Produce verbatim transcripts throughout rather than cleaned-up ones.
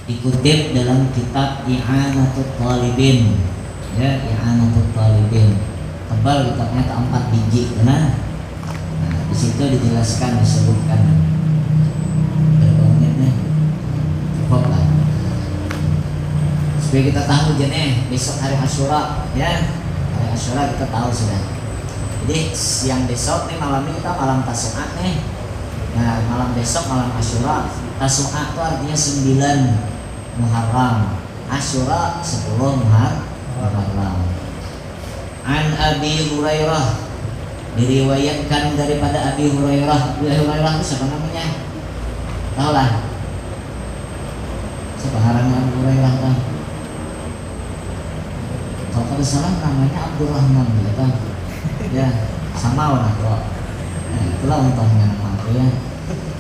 Dikutip dalam kitab I'anatut Talibin. Ya, I'anatut Talibin. Tebal kitabnya, keempat biji, kena. Nah, di situ dijelaskan, disebutkan. Berapa menit nih? Cukup lah. Supaya kita tahu aja nih, besok hari Asyura, ya. Hari Asyura kita tahu sudah. Jadi siang besok nih, malam ini kita malam Tasu'a nih. Nah, malam besok malam Asyura. Tasu'a itu artinya sembilan Muharram. Asyura sepuluh Muhar-, Muharram. An Abi Hurairah, diriwayatkan daripada Abi Hurairah. Abi Hurairah itu siapa namanya? Tahu lah. Siapa ngarannya Abu Hurairah, tahu? Kalau kada salah namanya Abdurrahman, ya, tahu? Ya, sama lah kok. Nah, itulah untungnya nama aku, ya.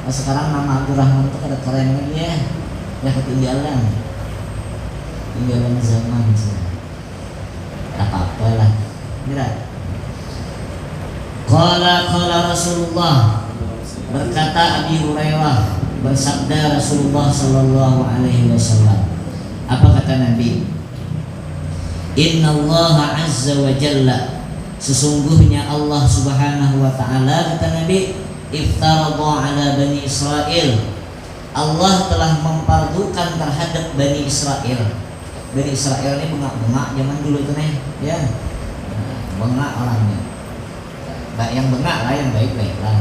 Nah, sekarang nama Abdurrahman itu kada keren lagi, ya. Ya, ketinggalan. Ketinggalan zaman sih. Tak apa-apa lah. Kira. Qala qala Rasulullah, berkata Abi Hurairah, bersabda Rasulullah sallallahu alaihi wasallam. Apa kata Nabi? Innallaha azza wa jalla, sesungguhnya Allah Subhanahu wa taala, kata Nabi, iftaradha ala Bani Israil, Allah telah mempardukan terhadap Bani Israel. Bani Israel ini bengak-bengak zaman dulu tuh nih, ya. Nah, bengak orangnya. Ba-, yang bengak lah, yang baik-baik lah.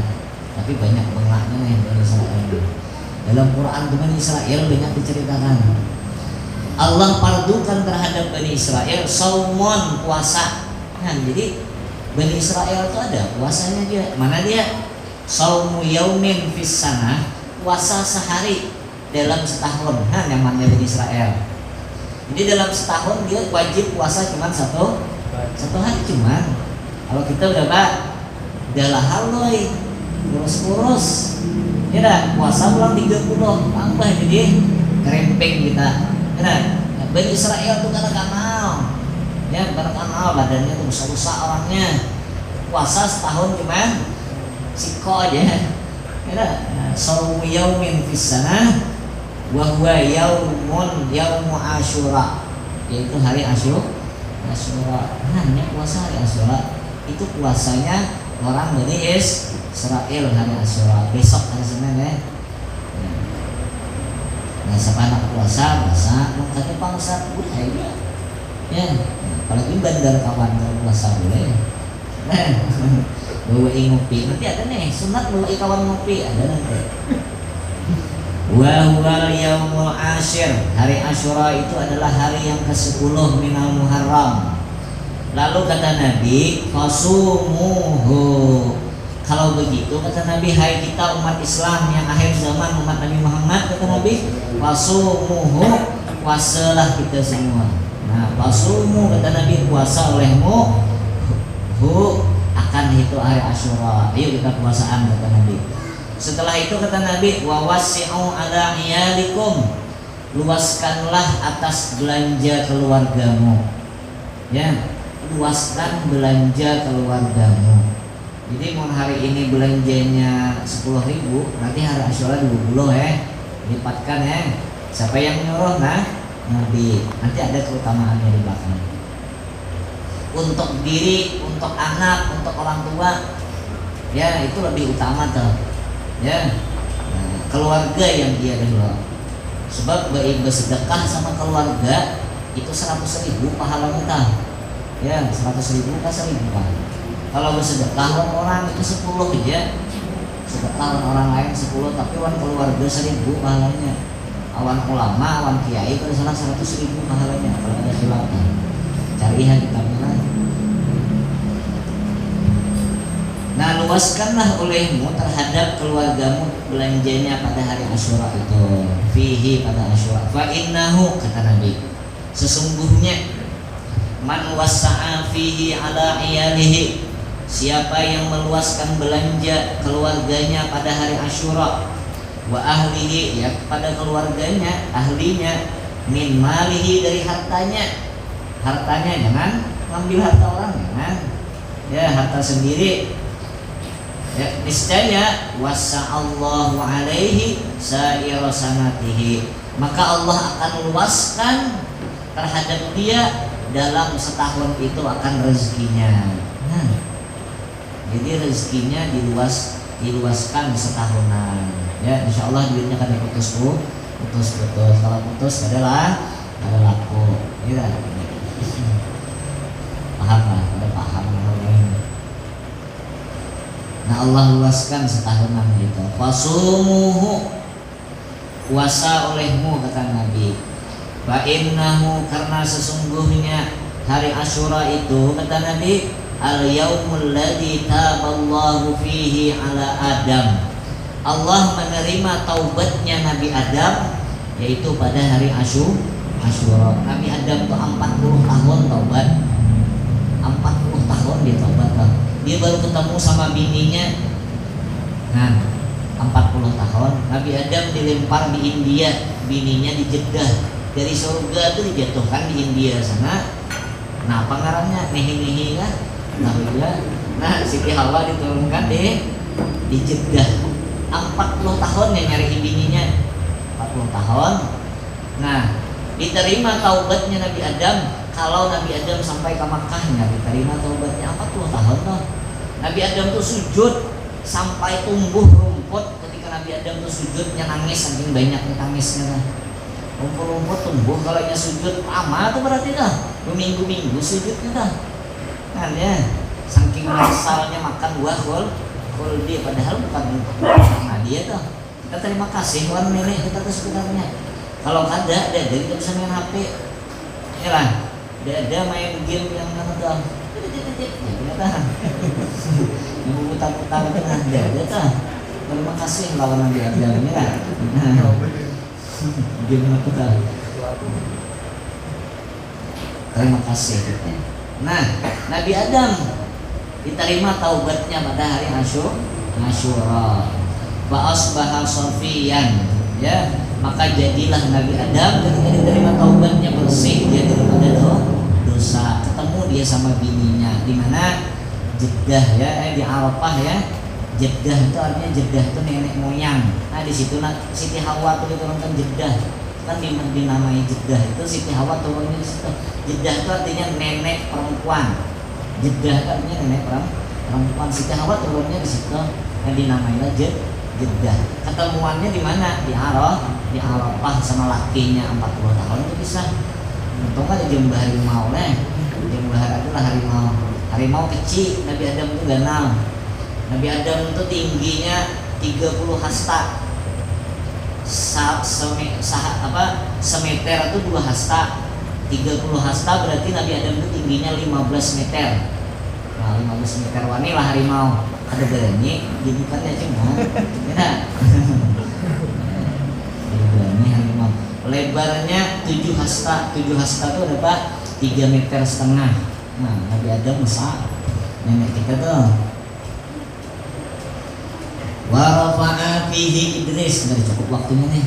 Tapi banyak bengaknya nih Bani Israel ini. Dalam Quran tuh Bani Israel banyak diceritakan. Allah pardukan terhadap Bani Israel saumon, puasa. Nah, jadi Bani Israel tuh ada puasanya dia. Mana dia? Saumu yaumin fis sanah, puasa sehari dalam setahun. Nah, nyamannya Bani Israel. Jadi dalam setahun dia wajib puasa cuman satu, satu hari cuman. Kalau kita udah, Pak, udah lahal, boy, kurus-kurus. Ya dah, puasa ulang tiga puluh, tambah jadi kerempeng kita. Ya dah, Bani Israel tuh kada kanal. Ya, kada kanal, badannya tuh besar-besar orangnya. Puasa setahun cuman siko aja. Ya dah. Nah, saumu yaumin fis sanah wa huwa yaumun yaumu Asyura, yaitu hari Asyu-, Asyura. Hanya puasa hari Asyura itu puasanya orang Bani Is-, Israel hari Asyura. Besok hari Senin ya. Nah, siapa anak puasa, puasa, mun kada pang usah buat aja. Ya, apalagi bandar kawan kalau puasa boleh. Nah, bawa ngopi. Nanti ada nih, sunat bawa kawan ngopi, ada nanti. Wa huwal yaumul ashir, hari Asyura itu adalah hari yang kesepuluh minal Muharram. Lalu kata Nabi, fasumuhu. Kalau begitu, kata Nabi, hai kita umat Islam yang akhir zaman, umat Nabi Muhammad, kata Nabi, fasumuhu, puasalah kita semua. Nah, fasumu, kata Nabi, puasa olehmu, hu, akan itu hari Asyura. Ayo kita puasaan, kata Nabi. Setelah itu, kata Nabi, wawassi'u ala iyalikum, luaskanlah atas belanja keluargamu. Ya, luaskan belanja keluargamu. Jadi, mun hari ini belanjanya sepuluh ribu, nanti hari Asyura dua puluh, eh. Lipatkan, eh. Siapa yang nyuruh? Nah, Nabi. Nanti ada keutamaannya di belakang. Untuk diri, untuk anak, untuk orang tua, ya, itu lebih utama tuh. Ya. Nah, keluarga yang dia dulu. Sebab be-, bersedekah sama keluarga itu seratus ribu pahalanya tah. Ya, seratus ribu kah, seribu kah. Kalau bersedekah lawan orang itu sepuluh aja. Sedekah lawan orang lain sepuluh, tapi wan keluarga seribu pahalanya. Awan ulama, awan kiai itu salah seratus ribu pahalanya. Kalau ada khilaf, nah, cari ya kitabnya lah. Nah, luaskanlah olehmu terhadap keluargamu belanjanya pada hari Asyura itu. Fihi, pada Asyura. Fa innahu, kata Nabi, sesungguhnya, man wassa'a fihi ala iyalihi, siapa yang meluaskan belanja keluarganya pada hari Asyura, wa ahlihi, ya, kepada keluarganya, ahlinya, min malihi, dari hartanya. Hartanya, jangan ngambil harta orang, jangan. Ya, harta sendiri. Ya, niscaya, wasa'allahu alaihi sa'ira sanatihi, Maka Allah akan luaskan terhadap dia dalam setahun itu akan rezekinya. Nah, jadi rezekinya diluas diluaskan setahunan. Ya, insya Allah duitnya kada putus bu, putus putus. Kalau putus adalah ada laku. Gitu. Paham lah, ada paham lah. Nah, Allah luaskan setahunan gitu. Fasumuhu, puasa olehmu, kata Nabi. Fa innahu, karena sesungguhnya hari Asyura itu, kata Nabi, al yaumul ladzi taballahu fihi ala Adam. Allah menerima taubatnya Nabi Adam, yaitu pada hari Asyu Asyura. Nabi Adam tuh empat puluh tahun taubat. Empat puluh tahun dia taubat, Bang. Dia baru ketemu sama bininya. Nah, empat puluh tahun. Nabi Adam dilempar di India, bininya di Jeddah. Dari surga tuh dijatuhkan di India sana. Nah, apa ngarannya? Nehi-nehi kah? Nah, iya. Nah, Siti Hawa diturunkan di di Jeddah. Empat puluh tahun ya nyari bininya. Empat puluh tahun. Nah, diterima taubatnya Nabi Adam kalau Nabi Adam sampai ke Makkahnya, diterima taubatnya. Empat puluh tahun tuh. Nabi Adam tuh sujud sampai tumbuh rumput. Ketika Nabi Adam tuh sujudnya nangis, saking banyaknya tangisnya tuh. Rumput-rumput tumbuh kalau nya sujud lama tuh berarti tuh. Berminggu-minggu sujudnya tuh. Kan ya, saking mesalnya makan buah khul, khuldi, padahal bukan untuk makan dia tuh. Kita terima kasih wan nenek kita tuh sebenarnya. Kalau kada, ada ada kita bisa main H P. Ya lah, ada ada main game yang mana tuh. Ya, kita tahan. Yang putar-putar itu nah, ada ada tuh. Terima kasih lawan yang diajarnya. Nah, game apa tuh? Terima kasih. Nah, Nabi Adam diterima taubatnya pada hari Asyu Asyura. Fa asbaha safiyan, ya. Maka jadilah Nabi Adam ketika diterima taubatnya bersih dia daripada do- dosa. Ketemu dia sama bininya di mana? Jeddah ya, eh, di Arafah ya. Jeddah itu artinya Jeddah itu nenek moyang. Nah, di situ nak Siti Hawa tuh diturunkan Jeddah. Kan di- dinamai Jeddah itu Siti Hawa turunnya di situ. Jeddah itu artinya nenek perempuan. Jeddah itu artinya nenek perem- perempuan. Siti Hawa turunnya di situ. Yang dinamainya Jed- Jeddah. Ketemuannya di mana? Di Arafah, di Arafah sama lakinya empat puluh tahun itu bisa. Untung ada jambah harimau nih. Jambah adalah harimau. Harimau kecil, Nabi Adam itu ganal. Nabi Adam itu tingginya tiga puluh hasta. Sa- seme- saha- apa, semeter itu dua hasta. Tiga puluh hasta berarti Nabi Adam itu tingginya lima belas meter. Nah, lima belas meter wani lah harimau. Ada berani gini kan ya cuma. Ya. Ada berani harimau. Lebarnya tujuh hasta. Tujuh hasta itu ada apa? Tiga meter setengah. Nah, Nabi Adam besar. Nenek kita tuh. Wa rafa'a fihi Idris. Udah cukup waktunya nih.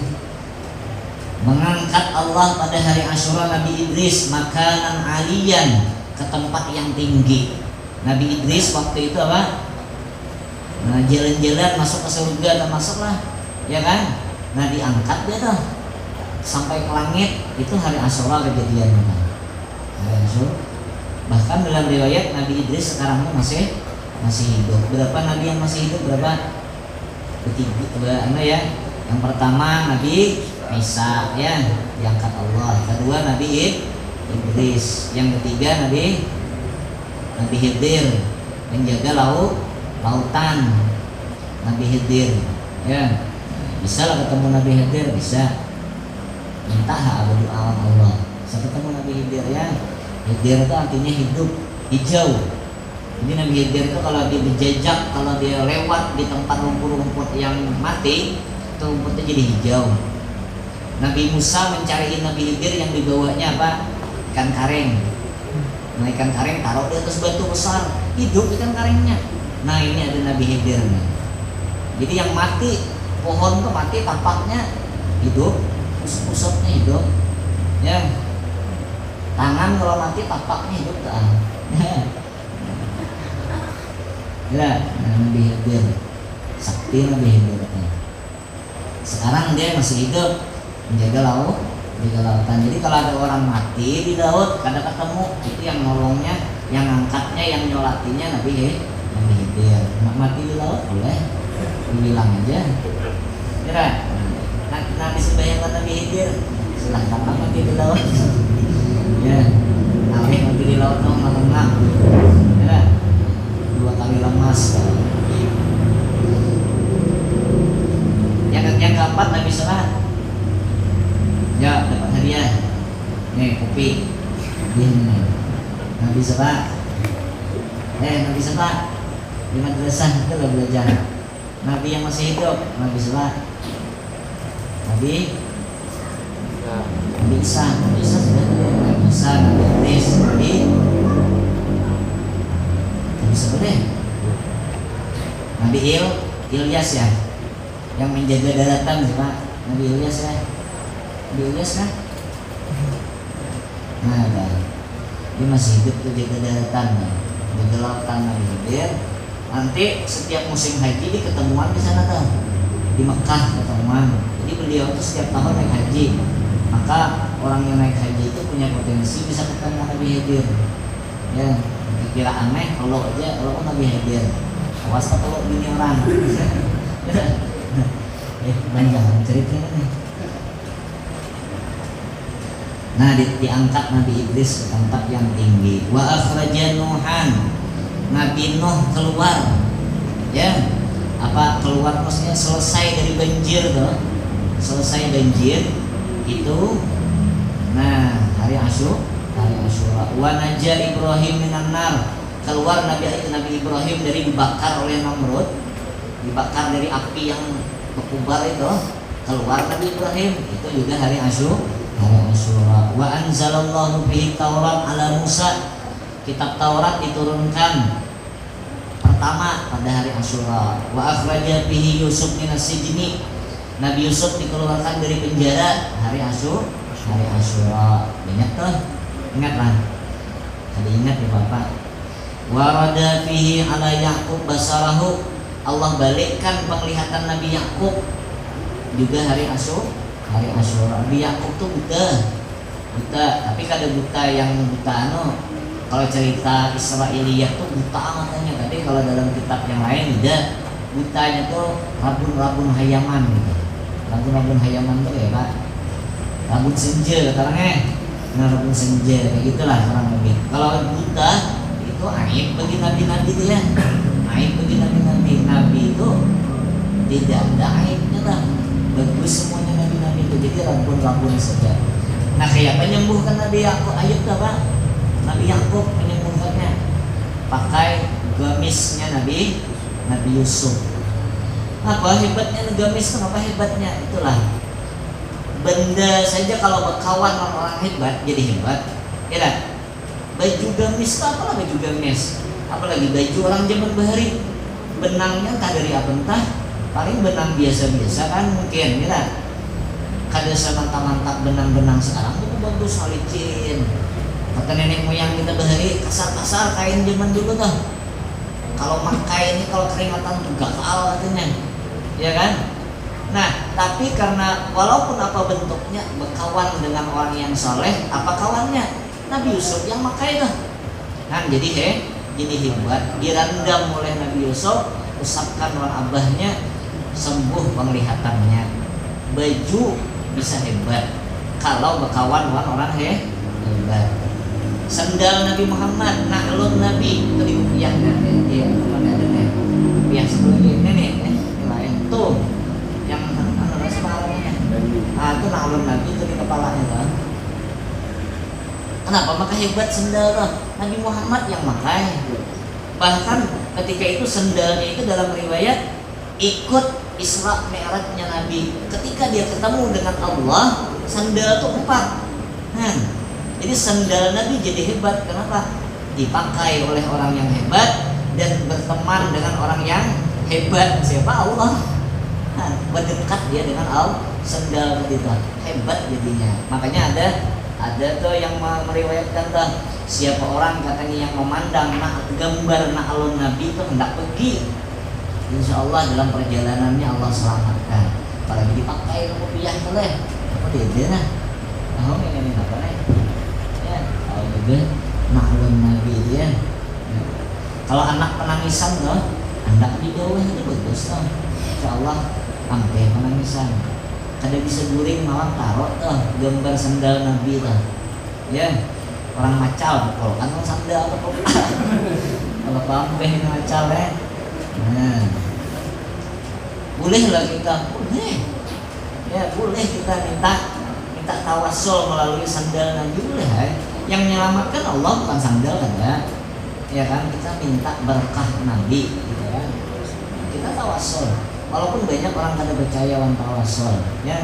Mengangkat Allah pada hari Asyura Nabi Idris makanan aliyan, ke tempat yang tinggi. Nabi Idris waktu itu apa? Nah, jalan-jalan masuk ke surga, termasuk lah, ya kan? Nah, diangkat dia tuh sampai ke langit. Itu hari Asyura kejadiannya. Hari Asyura. Bahkan dalam riwayat Nabi Idris sekarang tuh masih masih hidup. Berapa nabi yang masih hidup? Berapa? Ketiga, anu ya. Yang pertama Nabi Isa ya, diangkat Allah. Kedua Nabi Id- Idris. Yang ketiga Nabi Nabi Khidir, penjaga laut, lautan. Nabi Khidir ya. Bisa lah ketemu Nabi Khidir, bisa. Minta ha berdoa lawan Allah. Bisa ketemu Nabi Khidir ya. Khidir itu artinya hidup, hijau. Jadi Nabi Khidir itu kalau dia berjejak, kalau dia lewat di tempat rumput-rumput yang mati, itu rumputnya jadi hijau. Nabi Musa mencari Nabi Khidir yang dibawanya apa? Ikan kareng. Nah, ikan kareng taruh di atas batu besar, hidup ikan karengnya. Nah, ini ada Nabi Khidir nih. Jadi yang mati, pohon tuh mati, tapaknya hidup, usut-usutnya hidup. Ya. Tangan kalau mati, tapaknya hidup tuh. Ya. Ya, nah, Nabi Khidir. Sakti Nabi Khidir tuh. Sekarang dia masih hidup. Menjaga laut, menjaga lautan. Jadi kalau ada orang mati di laut, kada ketemu, itu yang nolongnya, yang ngangkatnya, yang nyolatinya Nabi He, Nabi Khidir. Nak mati di laut boleh, dibilang aja. Kira, nah, nah disembahyangkan Nabi Khidir, silahkan lah mati di laut. Ya, alih mati di laut dong, malam nak. Kira, dua kali lemas. Yang, yang keempat Nabi Sera. Ya, dapat hadiah. Nih, kopi. Ini. Nabi Sera. Eh, Nabi Sera. Di madrasah itu lah belajar. Nabi yang masih hidup, Nabi Sera. Nabi Nabi Isa, Nabi Isa sudah tadi. Nabi Isa, Nabi Idris, Nabi Nabi siapa deh? Nabi Il, Ilyas ya. Yang menjaga daratan siapa? Nabi Ilyas ya. Nabi Ilyas kah? Nah, dah. Dia masih hidup tuh jaga daratan, nah. Jaga lautan Nabi Khidir. Nanti setiap musim haji diketemuan di sana tuh. Di Mekah ketemuan. Jadi beliau tuh setiap tahun naik haji. Maka orang yang naik haji itu punya potensi bisa ketemu Nabi Khidir. Ya, kira aneh kalau aja kalau Nabi Khidir. Awas tak kalau bini orang. Eh, panjang ceritanya nih. Nah, di, diangkat Nabi Idris ke tempat yang tinggi. Wa akhraja Nuhan, Nabi Nuh keluar. Ya, apa keluar maksudnya selesai dari banjir tuh. Selesai banjir itu, nah, hari Asyura, hari Asyura. Wa naja Ibrahim minan nar, keluar Nabi Nabi Ibrahim dari dibakar oleh Namrud, dibakar dari api yang berkubar itu. Keluar Nabi Ibrahim, itu juga hari Asyu, hari Asyura. Wa anzalallahu fihi Taurat ala Musa, kitab Taurat diturunkan pertama pada hari Asyura. Wa akhraja fihi Yusuf minas sijni, Nabi Yusuf dikeluarkan dari penjara hari Asyu, hari Asyura. Ingat tuh, ingatlah. Ada ingat ya Bapak. Warada fihi ala Ya'qub basarahu, Allah balikkan penglihatan Nabi Yakub juga hari Asyu, hari Asyura. Nabi Yakub tuh buta, buta, tapi kada buta yang buta anu. Kalau cerita Israiliyah tuh buta matanya, tapi kalau dalam kitab yang lain tidak. Butanya tuh rabun-rabun hayaman gitu. Rabun-rabun hayaman tuh ya Pak, rabun senja kata orang eh. Nah, rabun senja kayak gitulah kurang lebih. Kalau buta itu aib bagi nabi-nabi itu ya. Aib bagi nabi-nabi. Nabi itu tidak ada aibnya lah. Bagus semuanya nabi-nabi itu. Jadi rabun-rabun saja. Nah, kayak penyembuhkan Nabi Yakub, Ayub apa? Nabi Yakub menyembuhkannya pakai gamisnya Nabi Nabi Yusuf. Apa hebatnya gamis? Apa hebatnya? Itulah benda saja kalau berkawan sama orang hebat jadi hebat. Ya dah. Baju gamis itu apalah baju gamis? Apalagi baju orang zaman bahari. Benangnya entah dari apa entah. Paling benang biasa-biasa kan mungkin ya dah. Kada semantap-mantap benang-benang sekarang tuh bagus licin. Kata nenek moyang kita bahari kasar-kasar kain zaman dulu tuh. Kalau makai ini kalau keringatan tuh gatal katanya, ya kan? Nah, tapi karena walaupun apa bentuknya berkawan dengan orang yang saleh, apa kawannya? Nabi Yusuf yang makai tuh. Nah, jadi he, jadi hebat, dirandam oleh Nabi Yusuf, usapkan wan abahnya, sembuh penglihatannya. Baju bisa hebat kalau bekawan wan orang he, hebat. Sendal Nabi Muhammad, na'lun Nabi, itu di kupiahnya, di, di, apa namanya, di kupiah sebelumnya ini nih, eh, ini lain tuh, yang anu apa sih namanya? Ah, itu na'lun Nabi itu di kepalanya tuh. Kenapa maka hebat sendal tuh? Nabi Muhammad yang makai. Bahkan ketika itu sendalnya itu dalam riwayat ikut Isra Mi'rajnya Nabi. Ketika dia ketemu dengan Allah, sendal tuh empat. Hmm. Jadi sendal Nabi jadi hebat. Kenapa? Dipakai oleh orang yang hebat dan berteman dengan orang yang hebat. Siapa? Allah. Nah, berdekat dia dengan Allah. Sendal tadi tuh hebat jadinya. Makanya ada ada tuh yang me- meriwayatkan tuh siapa orang katanya yang memandang nak gambar na'lun Nabi itu hendak pergi. Insya Allah dalam perjalanannya Allah selamatkan. Apalagi dipakai ke kopiah tuh leh. Apa Beda nah. Tahu ini apa nih? Ya, tahu juga maklum Nabi dia. Kalau anak penangisan loh, anak di bawah itu bagus loh. Insya Allah, angke penangisan. Kada bisa guring malam taruh tuh gambar sendal Nabi tuh. Ya, orang macal betul kan sendal apa kok. Kalau pampeh ini macal ya. Nah. Boleh lah kita, boleh. Ya, boleh kita minta minta tawasul melalui sandal Nabi boleh ya. Yang menyelamatkan Allah bukan sandal kan ya. Ya kan, kita minta berkah Nabi gitu kan. Kita tawasul. Walaupun banyak orang kada percaya wan tawasul, ya.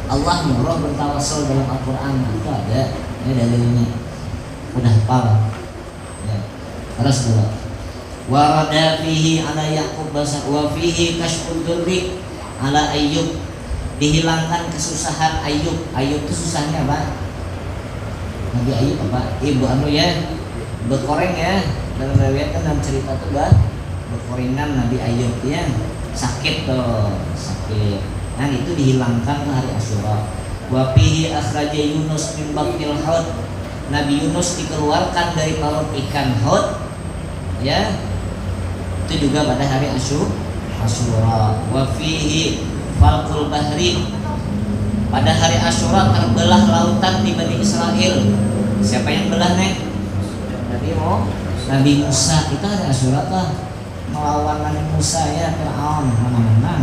Allah nyuruh bertawasul dalam Al-Quran, itu ada ya dalilnya. Udah hafal. Ya. Terus dulu. Warada fihi ala Yaqub basa wa fihi kasyfud durri ala Ayyub. Dihilangkan kesusahan Ayub. Ayub itu susahnya apa? Nabi Ayub apa? Ibu anu ya, bekoreng ya. Dalam riwayat kan dalam cerita tuh bah, bekorengan Nabi Ayub ya. Sakit tuh, sakit. Nah, itu dihilangkan tuh hari Asyura. Wa fihi akhraja Yunus min batnil haut. Nabi Yunus dikeluarkan dari perut ikan haut. Ya. Itu juga pada hari Asyu Asyura. Wa fihi falqul bahri. Pada hari Asyura terbelah lautan di Bani Israel. Siapa yang belah nih? Nabi Mo, Nabi Musa. Itu hari Asyura tuh. Melawan Nabi Musa ya, Fir'aun. Mana menang?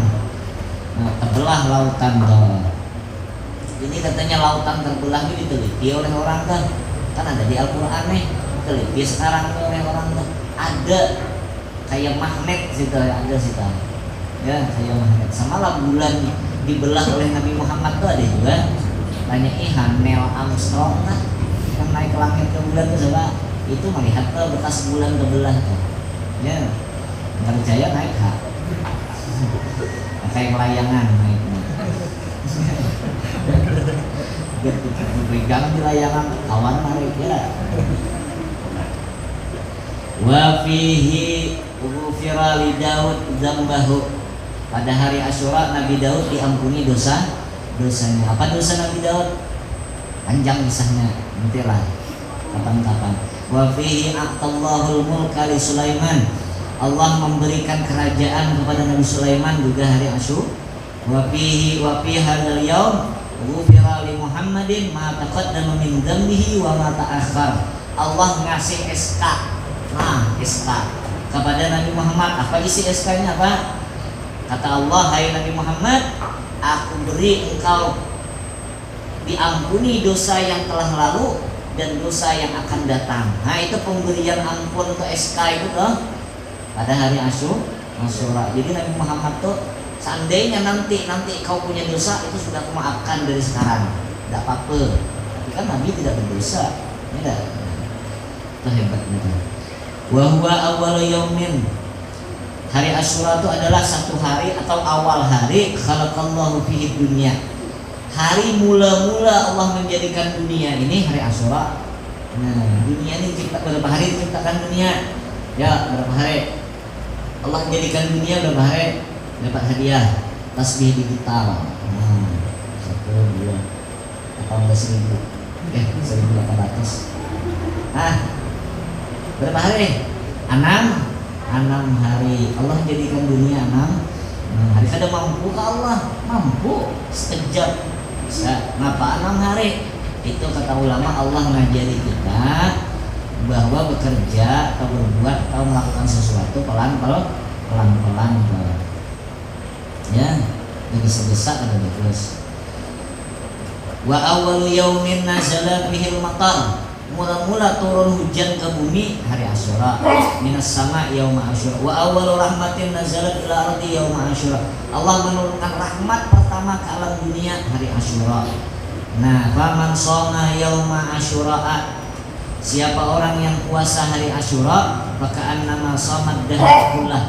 Nah, terbelah lautan tuh. Ini katanya lautan terbelah ini diteliti oleh orang tuh. Kan ada di Al-Quran nih. Diteliti sekarang tuh oleh orang tuh. Ada kayak magnet situ, ada situ. Ya, kayak magnet. Sama lah bulan dibelah oleh Nabi Muhammad tuh ada juga. Tanya ih Neil Armstrong lah yang naik ke langit ke bulan tuh coba. Itu melihat tuh bekas bulan terbelah tuh. Ya, nggak percaya naik ha. Kayak layangan naiknya. Pegang di layangan kawan naik ya. Wa fihi ghufira li Daud zambahu. Pada hari Asyura Nabi Daud diampuni dosa dosanya. Apa dosa Nabi Daud? Panjang kisahnya, nantilah kapan-kapan. Wa fihi a'tallahul mulka li Sulaiman. Allah memberikan kerajaan kepada Nabi Sulaiman juga hari Asyura. Wa fihi wa fi hadzal yaum ghufira li Muhammadin ma taqaddama min dzambihi wa ma ta'akhkhar. Allah ngasih S K. Nah, S K kepada Nabi Muhammad. Apa isi S K-nya apa? Kata Allah, "Hai Nabi Muhammad, aku beri engkau diampuni dosa yang telah lalu dan dosa yang akan datang." Nah, itu pemberian ampun untuk S K itu tuh. Pada hari Asyu-, Asyura. Jadi Nabi Muhammad tuh seandainya nanti nanti kau punya dosa itu sudah kumaafkan dari sekarang. Tidak apa-apa. Tapi kan Nabi tidak berdosa. Ya tidak? Itu hebatnya tuh. Wa huwa awwalu yaumin. Hari Asyura itu adalah satu hari atau awal hari khalaqallahu fihi dunya. Hari mula-mula Allah menjadikan dunia ini hari Asyura. Nah, dunia ini cipta berapa hari diciptakan dunia? Ya, berapa hari? Allah menjadikan dunia berapa hari? Dapat hadiah tasbih digital. Nah, satu, dua, delapan belas ribu. Eh, seribu delapan ratus. Nah, berapa hari? Enam, enam hari. Allah jadikan dunia enam, enam hari. Kada mampu ke Allah? Mampu. Sekejap bisa. Ngapa enam hari? Itu kata ulama, Allah ngajari kita bahwa bekerja atau berbuat atau melakukan sesuatu pelan pel-, pelan-pelan tuh. Ya, digesa-gesa kada bagus. Wa awwalu yaumin nazala fihil matar. Mula-mula turun hujan ke bumi hari Asyura. Minas sama yauma Asyura. Wa awwalu rahmatin nazalat ila ardi yauma Asyura. Allah menurunkan rahmat pertama ke alam dunia hari Asyura. Nah, faman shoma yauma Asyura. Siapa orang yang puasa hari Asyura, maka annama shomad dahra kullah.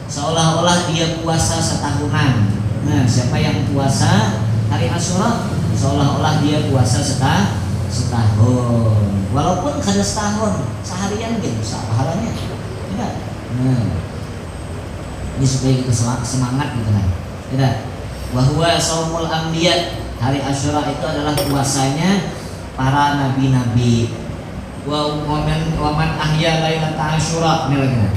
Seolah-olah dia puasa setahunan. Nah, siapa yang puasa hari Asyura, seolah-olah dia puasa seta-, setahun. Walaupun kada setahun, seharian gitu, sah pahalanya. Tidak. Nah, ini supaya kita sela-, semangat gitu kan. Tidak. Wa huwa saumul anbiya. Hari Asyura itu adalah puasanya para nabi-nabi. Wa waman waman ahya lailata Asyura, ini lagi nah.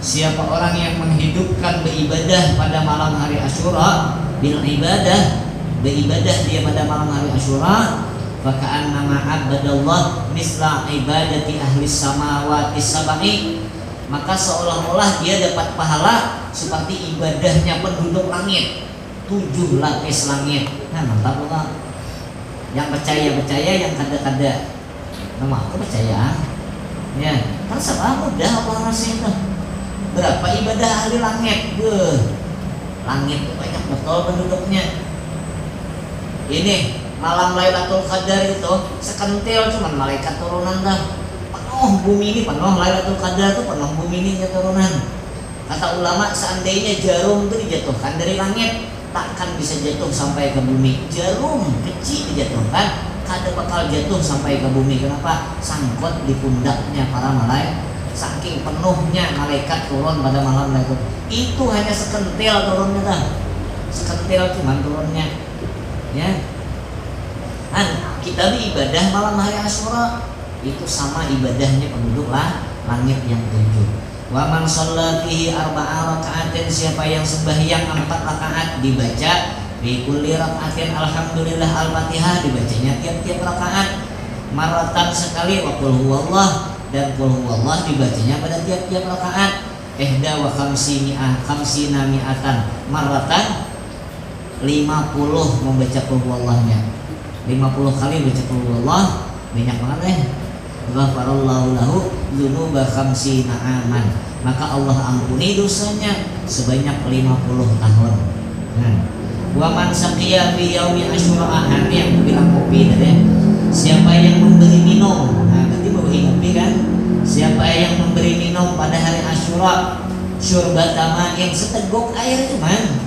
Siapa orang yang menghidupkan beribadah pada malam hari Asyura, bil ibadah, beribadah dia pada malam hari Asyura, faka'annama abadallah misla ibadati ahli samawati sabai, maka seolah-olah dia dapat pahala seperti ibadahnya penduduk langit, tujuh lapis langit. Nah, mantap, Pak. Yang percaya percaya, yang kada kada. Nama aku percaya? Ya, kan sama mudah apa rasanya itu. Berapa ibadah ahli langit? Beuh, langit tuh banyak betul penduduknya. Ini malam Lailatul Qadar itu sekentil cuman malaikat turunan dah. Penuh bumi ini penuh, Lailatul Qadar tuh penuh bumi ini keturunan. Kata ulama, seandainya jarum tu dijatuhkan dari langit, takkan bisa jatuh sampai ke bumi. Jarum kecil dijatuhkan, kada bakal jatuh sampai ke bumi. Kenapa? Sangkut di pundaknya para malaikat. Saking penuhnya malaikat turun pada malam itu. Itu hanya sekentil turunnya dah. Sekentil cuman turunnya. Ya. Kan kita beribadah malam hari Asyura itu sama ibadahnya penduduk lah langit yang tujuh. Wa man shalla fihi arba'a raka'atin, siapa yang sembahyang empat rakaat dibaca fi kulli raka'atin alhamdulillah al-fatihah dibacanya tiap-tiap rakaat, marratan sekali, wa qul huwallah, dan qul huwallah dibacanya pada tiap-tiap rakaat, ihda wa khamsi mi'ah khamsina mi'atan marratan, lima puluh membaca qul huwallahnya. Lima puluh kali baca qul huwallah, banyak banget eh. Ghafarallahu lahu dzunuba khamsina aman. Maka Allah ampuni dosanya sebanyak lima puluh tahun. Nah. Wa man saqiya fi yaumi asyura, ah, ini yang bilang kopi tadi. Siapa yang memberi minum? Nah, berarti bawa kopi kan? Siapa yang memberi minum pada hari Asyura? Syurbata ma'in, seteguk air cuman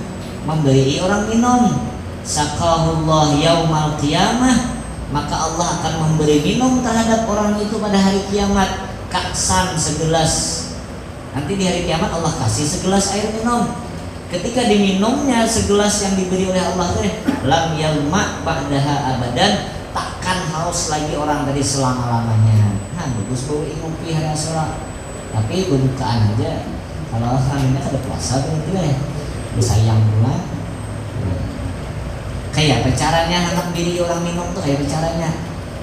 memberi orang minum, saqahullah yaumal qiyamah, maka Allah akan memberi minum terhadap orang itu pada hari kiamat, ka'san, segelas. Nanti di hari kiamat Allah kasih segelas air minum. Ketika diminumnya segelas yang diberi oleh Allah teh, lam yazma ba'daha abadan, takkan haus lagi orang tadi selama-lamanya. Nah, bagus bau ngopi hari Asyura. Tapi bubukaan aja. Kalau hamilnya kada puasa berarti lah ya. Disayang pula. Kayak apa caranya anak diri orang minum tuh, kayak apa caranya?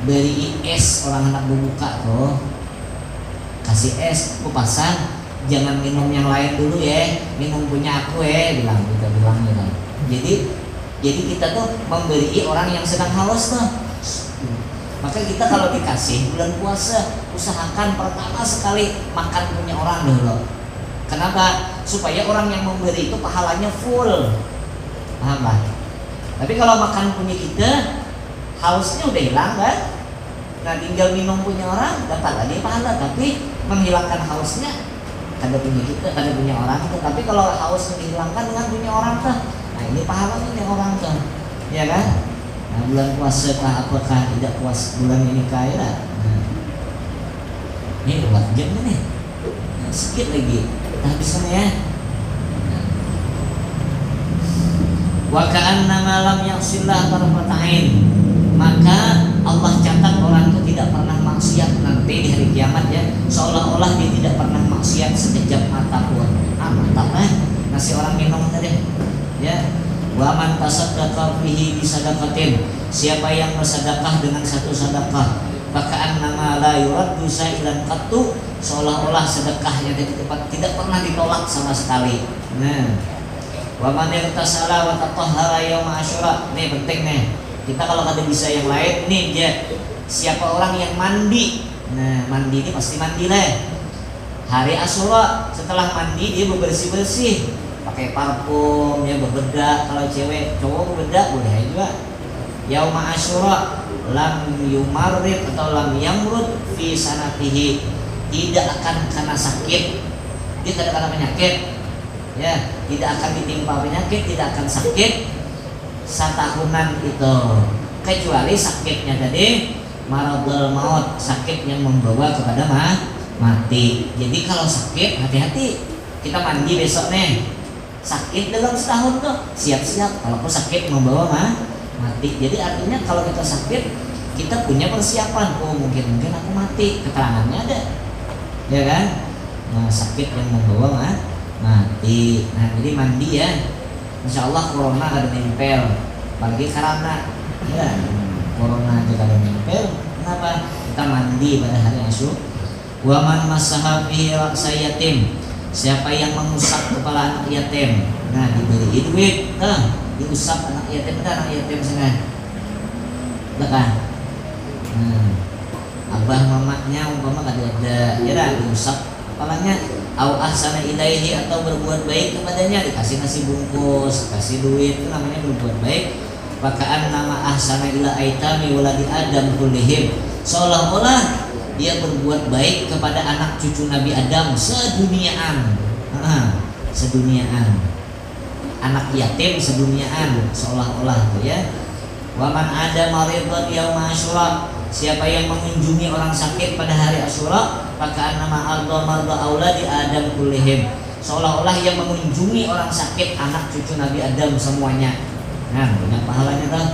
Beri es orang anak bubuka tuh. Kasih es, aku pasan, jangan minum yang lain dulu ya, minum punya aku ya, bilang, kita bilang gitu. Jadi jadi kita tuh memberi orang yang sedang haus tuh. Maka kita kalau dikasih bulan puasa, usahakan pertama sekali makan punya orang dulu. Kenapa? Supaya orang yang memberi itu pahalanya full. Paham lah? Tapi kalau makan punya kita, hausnya udah hilang kan? Nah, tinggal minum punya orang dapat lagi pahala, tapi menghilangkan hausnya kada punya kita, kada punya orang tuh. Tapi kalau hausnya dihilangkan dengan punya orang tuh, nah, ini pahalanya nih orang tuh, ya kan? Nah, bulan puasa kah apakah tidak puas bulan ini kah ya? Nah, ini buat game nih. Nah, sedikit lagi. Nah, bisa nih ya. Wa ka'annama lam ya'sillah tarfata ain. Maka Allah catat orang itu tidak pernah maksiat nanti di hari kiamat ya. Seolah-olah dia tidak pernah maksiat sekejap mata pun. Ah, mantap eh. Nasi orang minum tadi. Ya. Wa man tasaddaqa bihi bisadaqatin. Siapa yang bersedekah dengan satu sedekah, faka'annama la yuraddu sa'ilan qattu, seolah-olah sedekahnya itu tidak, tidak pernah ditolak sama sekali. Nah, wa man ightasala wa tatahhara yauma asyura. Nih penting nih. Kita kalau kada bisa yang lain, nih dia. Siapa orang yang mandi? Nah, mandi ini pasti mandi lah. Hari Asyura setelah mandi dia bebersih-bersih, pakai parfum, ya bebedak kalau cewek, cowok bebedak boleh aja juga. Yauma Asyura lam yumarrid atau lam yamrud fi sanatihi, tidak akan kena sakit, dia tidak kena penyakit, ya, tidak akan ditimpa penyakit, tidak akan sakit satahunan itu, kecuali sakitnya tadi maradul maut, sakit yang membawa kepada ma mati. Jadi kalau sakit hati-hati, kita mandi besok nih, sakit dalam setahun tuh siap-siap, kalau aku sakit membawa ma Mati. Jadi artinya kalau kita sakit, kita punya persiapan. Oh, mungkin-mungkin aku mati. Keterangannya ada. Ya kan? Nah, sakit yang membawa ma-, mati. Nah, jadi mandi ya. Insya Allah corona kada nempel. Apalagi karana. Ya, corona aja kada nempel. Kenapa? Kita mandi pada hari Asyura. Wa man massaha fihi ra'sa yatim, siapa yang mengusap kepala anak yatim, nah, diberi duit, nah, diusap anak yatim, nah, anak yatim sana, lekah, nah, abah mamanya umpama kada ada, ya dah, diusap kepalanya, au ahsana ilaihi, atau berbuat baik kepadanya, dikasih nasi bungkus, kasih duit, itu namanya berbuat baik. Faka'annama ahsana ila aitami waladi Adam kullihim, seolah-olah dia berbuat baik kepada anak cucu Nabi Adam seduniaan. Seduniaan. Anak yatim seduniaan, seolah-olah tu ya. Waman ada maridon yauma asyura, siapa yang mengunjungi orang sakit pada hari Asyura, faka'annama ardo mardo auladi Adam kullihim, seolah-olah ia mengunjungi orang sakit anak cucu Nabi Adam semuanya. Nah, banyak pahalanya tuh.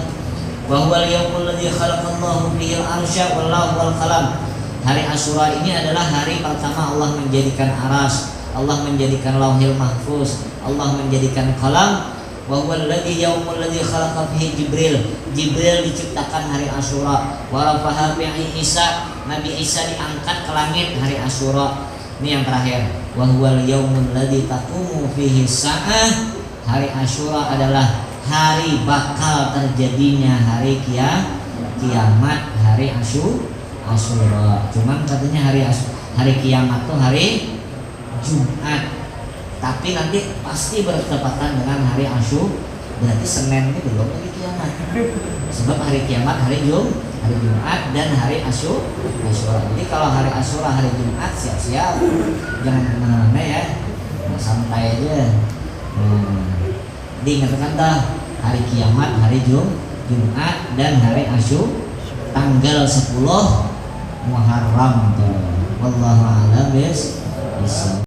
Wa huwal yaumul ladzi khalaqallahu fihil arsya wal lauha wal qalam. Hari Asyura ini adalah hari pertama Allah menjadikan aras, Allah menjadikan lauhil mahfuz, Allah menjadikan qalam. Wa huwal ladzi yaumul ladzi khalaqa fihi Jibril. Jibril diciptakan hari Asyura. Wa rafaha fihi Isa. Nabi Isa diangkat ke langit hari Asyura. Ini yang terakhir. Wa huwal yaumul ladzi taqumu fihi sa'ah. Hari Asyura adalah hari bakal terjadinya hari kia-, kiamat, hari Asyu-, Asyura. Cuman katanya hari Asy-, hari kiamat tuh hari Jumat. Tapi nanti pasti bertepatan dengan hari Asyu-, berarti Senin ini belum lagi kiamat. Sebab hari kiamat hari Jum-, hari Jumat dan hari Asyu-, Asyura. Jadi kalau hari Asyura hari Jumat, siap-siap. Jangan kemana-mana ya. Nah, santai aja. Hmm. Diingatkan dah, hari kiamat hari Jum-, Jumat dan hari Asyu-, tanggal sepuluh Muharram tuh. Wallahu a'lam bis-, bissawab.